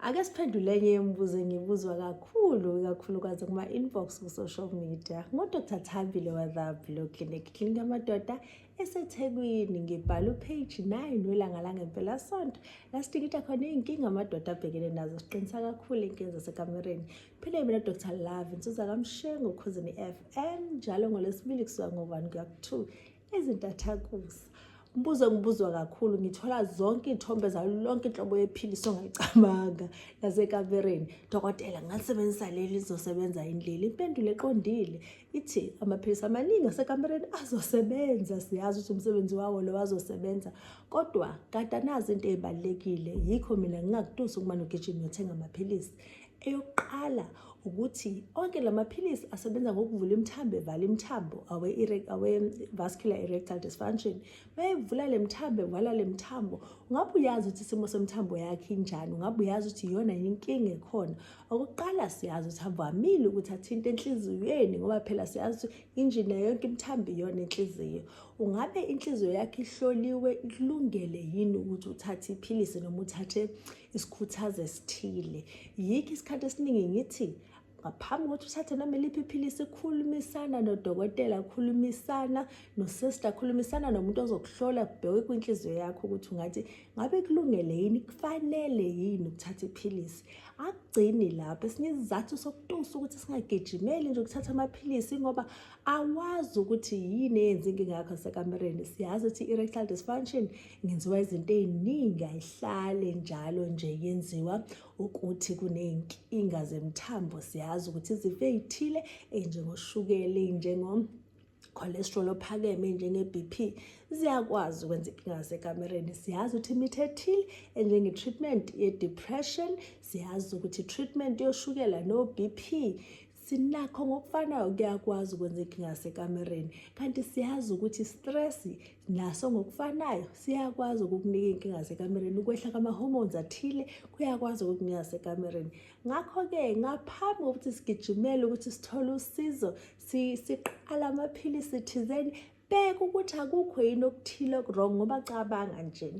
Ake siphendule enye yemibuzo engibuzwa kakhulu ikakhulukazi kuma-inbox ku-social media nguDr Thambile wa-The Blue Clinic, Clinic yamadoda eseThekwini. Ngibhala upage 9 welanga langempelasonto la sidikida khona iy'nkinga amadoda abhekene nazo, siqinisa kakhulu iy'nkinga zasekamereni. Phinde mina Dr Love Insuza kaMshengu Khozini FM njalo ngoLwesibili kusuka ngo-1 kuya ku-2 ezintathakusa. Umbuzo engibuzwa kakhulu, ngithola zonke iy'thombe zayo lonke inhlobo yephilisi ongayicabanga lasekamereni. Dokotela, ngingasebenzisa leli lizosebenza yini leli? Impendulo eqondile ithi amaphilisi amaningi asekamereni azosebenza, siyazi ukuthi umsebenzi wawo lo azosebenza, kodwa kade anazi into ey'balulekile. Yikho mina ngingakutusi ukumane ugijime uyothenga amaphilisi. Eyokuqala ukuthi onke la maphilisi asebenza ngokuvula imithambo, evala imithambo, awe-vascular erectile dysfunction. Bayivula le mithambo, evala le mithambo. Ungabe uyazi ukuthi isimo semithambo yakhe injani, ungabe uyazi ukuthi iyona yini inkinga ekhona. Okokuqala siyazi ukuthi avamile ukuthi athinte enhliziyweni, ngoba phela siyazi ukuthi injini nayo yonke imithambo iyona inhliziyo. Ungabe inhliziyo yakhe ihloliwe, ikulungele yini ukuthi uthathe iphilisi noma uthathe isikhuthazo esithile? Yikho isikhathi esiningi ngithi ngaphambi kokuthi uthathe noma iliphi iphilisi, khulumisana nodokotela, khulumisana nosista, khulumisana nomuntu ozokuhlola, kubhekwe kwinhliziyo yakho ukuthi ungathi ngabe kulungele yini, kufanele yini ukuthatha iphilisi. Akugcini lapho, esinye isizathu sokutusa ukuthi singagijimeli nje ukuthatha amaphilisi ngoba awazi ukuthi yini eyenza inkinga yakho sekamereni. Siyazi ukuthi i-erectile dysfunction ngenziwa izinto ey'ningi, ayihlale njalo nje yenziwa ukuthi kuney'nkinga zemthambo. Siyazi ukuthi izifo ey'thile ey'njengoshukela, ey'njengo cholesterol ophakeme, njenge-BP ziyakwazi ukwenza inkinga zasekamereni. Siyazi ukuthi imithi ethile enjenge-treatment ye-depression, siyazi ukuthi i-treatment yoshukela no-BP sinakho ngokufanayo kuyakwazi ukwenza inkinga yasekamereni. Kanti siyazi ukuthi stress naso ngokufanayo siyakwazi ukukunika inkinga yasekamereni, ukwehla kwama-hormones athile kuyakwazi ukukunika yasekamereni. Ngakho-ke ngaphambi kokuthi sigijimele ukuthi sithole usizo, siqala amaphilisi thizeni, bheka ukuthi akukho yini okuthile oku-wrong. Ngoba cabanga nje,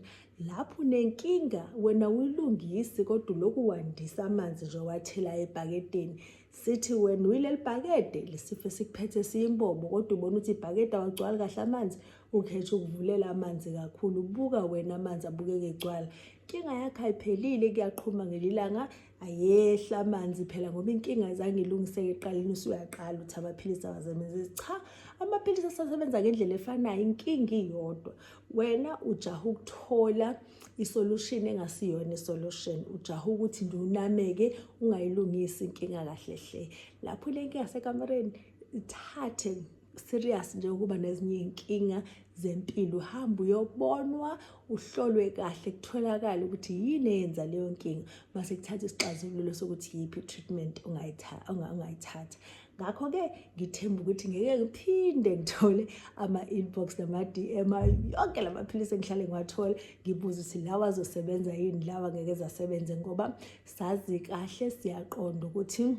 lapho unenkinga wena uyilungisi, kodwa lokhu wandisa amanzi nje wathela ebhakedeni. Sithi wena uyileli bhakede lesifo esikuphethe siyimbobo, kodwa ubona ukuthi ibhakede awagcwali kahle amanzi, ukhetha ukuvulela amanzi kakhulu. Buka wena amanzi abukeke egcwala, inkinga yakho ayiphelile, kuyaqhuma ngelilanga ayehla amanzi phela, ngoba inkinga azange ilungiseke ekuqaleni. Usuyaqala uthi amaphilisi awasebenzisi. Cha, amaphilisi asasebenza ngendlela efanayo, inkinga iyodwa. Wena ujaha ukuthola isolution engasiyona isolution, ujaha ukuthi nje unameke ungayilungisi inkinga kahle hle. Lapho le nkinga sekamereni ithathe serious njengokuba nezinye iy'nkinga zempilo, uhambe uyobonwa, uhlolwe kahle, kutholakale ukuthi yini eyenza leyo nkinga, mase kuthatha isixazululo sokuthi yiphi i-treatment ongayithatha. Ngakho-ke ngithemba ukuthi ngeke ngiphinde ngithole ama-inbox nama-DM yonke la maphilisi engihlale ngiwathola, ngibuze ukuthi lawa azosebenza yini, lawa ngeke zasebenze, ngoba sazi kahle, siyaqonda ukuthi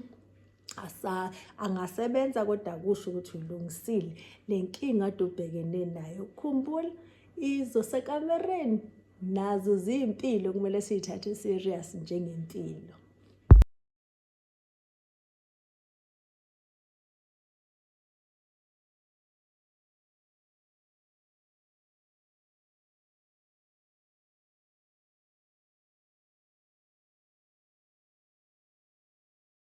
asa angasebenza kodwa kusho ukuthi ulungisile le nkinga ade ubhekene nayo. Khumbula, izosekamereni nazo ziyimpilo, kumele siyithathe serious njengempilo.